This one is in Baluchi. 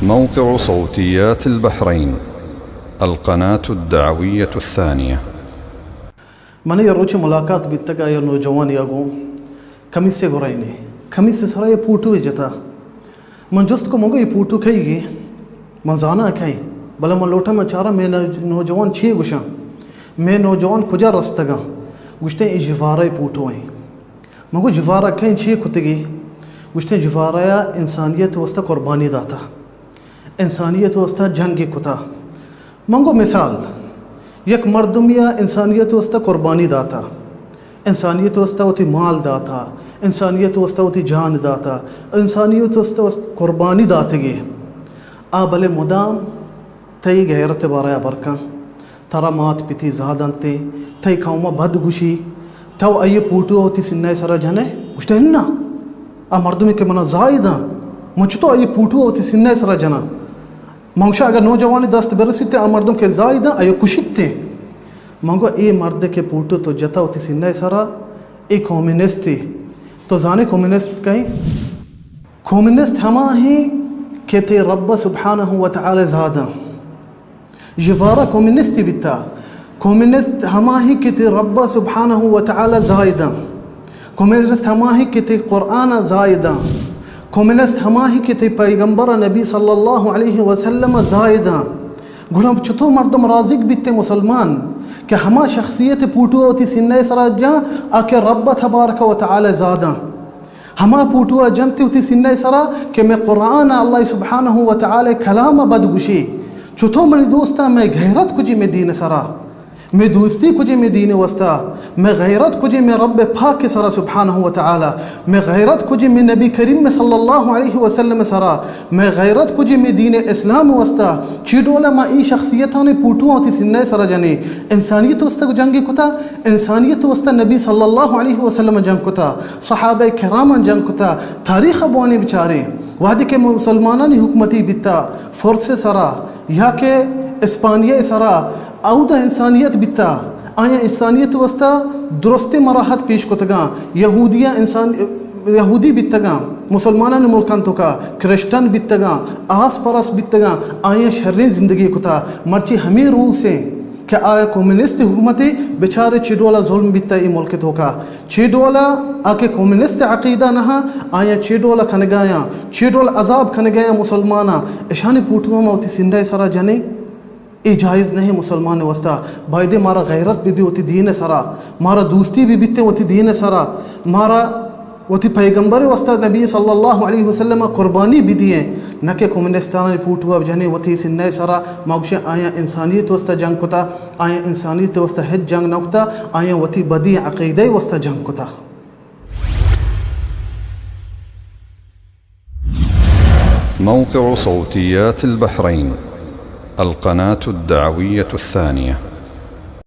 موقع صوتيات البحرين، القناة الدعوية الثانية. منی یک روچے ملاقات بیتگ ءَ یک نوجوانی ءَ گوں، کمیسے گورائینی، کمیسے سرا یک پوٹوے جتا۔ من جست کو، من گو، اے پوٹو کئی گے؟ من زاناں کئی، بلے من لوٹاں من چاراں مئے نو-، نوجوان چی گوشاں؟ مئے نوجوان کجا رستگاں؟ گوشتے، اے جوارہ پوٹو ایں۔ من گو، جوارہ کئیں، چی کتگی؟ گوشتے، جوارہ ءَ انسانیت واسطہ قربانی داتا، انسانیت واسطہ جنگ کتا۔ من گو، مثال، یک مردمی ءَ انسانیت واسطہ قربانی داتا، انسانیت واسطہ وتی مال داتا، انسانیت واسطہ وتی جان داتا، انسانیت واسطہ قربانی داتگی، آ بلے مدام تئی غیرت بارہ ءَ ہبر کن، ترا مات پتی زاد انت، تئی قوم ءَ بد گوشی، تو آئی پوٹو وتی سینہ ءِ سرا جنے؟ گوشتے، انا، آ مردمی کہ منا زاہ داں، من چتو آئی پوٹو وتی سینہ ءِ سرا جناں؟ من گوشاں، اگر نوجوانی دست برسیت، آ مردم کہ زاہ داں، آئی کشیت۔ من گو، اے مرد کہ پوٹو تو جتا وتی سینہ ءِ سرا، اے کمیونستے۔ تو زانے کمیونسٹ کئیں؟ کمیونسٹ ہما ہیں کہ تئی رب سبحانہ و تعالی زاہ داں۔ جوارہ کمیونستی بیتا۔ کمیونسٹ ہما ہیں کہ تئی رب سبحانہ و تعالی زاہ داں۔ کمیونسٹ ہما ہیں کہ تئی قرآن زاہ داں۔ کمیونسٹ ہما ہیں کہ تئی پیغمبر نبی صلی اللہ علیہ وسلم زاہ داں۔ گڑا چتو مردم رازق بیتے مسلمان کہ ہما شخصیت پوٹو وتی سینہ سرا جاں، آ کہ رب تبارک و تعالی زاہ داں؟ ہما پوٹو ءَ جنت وتی سینہ ءِ سرا کہ مئے قرآن ءَ، اللہ سبحانہ و تعالی کلام ءَ بد گوشی۔ چتو منی دوستاں، مئے غیرت کجی مئے دین ءِ سرا؟ مئے دوستی کجی مئے دین ءِ واسطہ؟ مئے غیرت کجی مئے رب پاک ءِ سرا سبحانہ و تعالی؟ مئے غیرت کجی مئے نبی کریم صلی اللہ علیہ وسلم ءِ سرا؟ مئے غیرت کجی مئے دین اسلام ءِ واسطہ؟ چی ڈول ءَ ما ای شخصیتانی پوٹو وتی سینہ ءِ سرا جنیں؟ انسانیت ءِ واسطہ جنگ کتا، انسانیت ءِ واسطہ نبی صلی اللہ علیہ وسلم جنگ کتا، صحابہ کرام جنگ کتا۔ تاریخ ءَ بوانیں بچاریں، وہدے کہ مسلمانانی حکومتی بیتا، فرس ءِ سرا یا کہ اسپانیہ ءِ سرا، اودا انسانیت بیتا، آیاں انسانیت ءِ واسطہ درستیں مراحت پیش کتگاں۔ یہودیاں انسان، یہودی بیتگاں، مسلمانانی ملکان توکا کرسچن بیتگاں، آس پرس بیتگاں، آیاں شریں زندگی کتا۔ مرچی ہمے روس ایں کہ آ کمیونسٹ حکومت ءَ بچارے چی ڈولا ظلم بیتا اے ملک توکا، چی ڈولا آ کہ کمیونسٹ عقیدہ نہ، آیاں چی ڈولا کنگایاں، چی ڈول عذاب کنگایاں مسلماناں، اشانی پوٹو ما وتی سینہ سرا جنیں۔ اے جائز نہیں مسلمان واسطہ۔ بایدے مارا غیرت بہ بی وتی دین سرا، مارا دوستی بہ بیتے وتی دین سرا، مارا وتی پیغمبر واسطہ نبی صلی اللہ علیہ وسلم قربانی بہ دیے، نہ کہ کمیونسٹانی پوٹو ءَ جنے وتی سینہ سرا۔ ما گوشے آیاں انسانیت واسطہ جنگ کتا، آیاں انسانیت واسطہ ہچ جنگ نہ کتا، آیاں وتی بدی عقیدہ واسطہ جنگ کتا۔ موقع صوتيات البحرين، القناة الدعوية الثانية.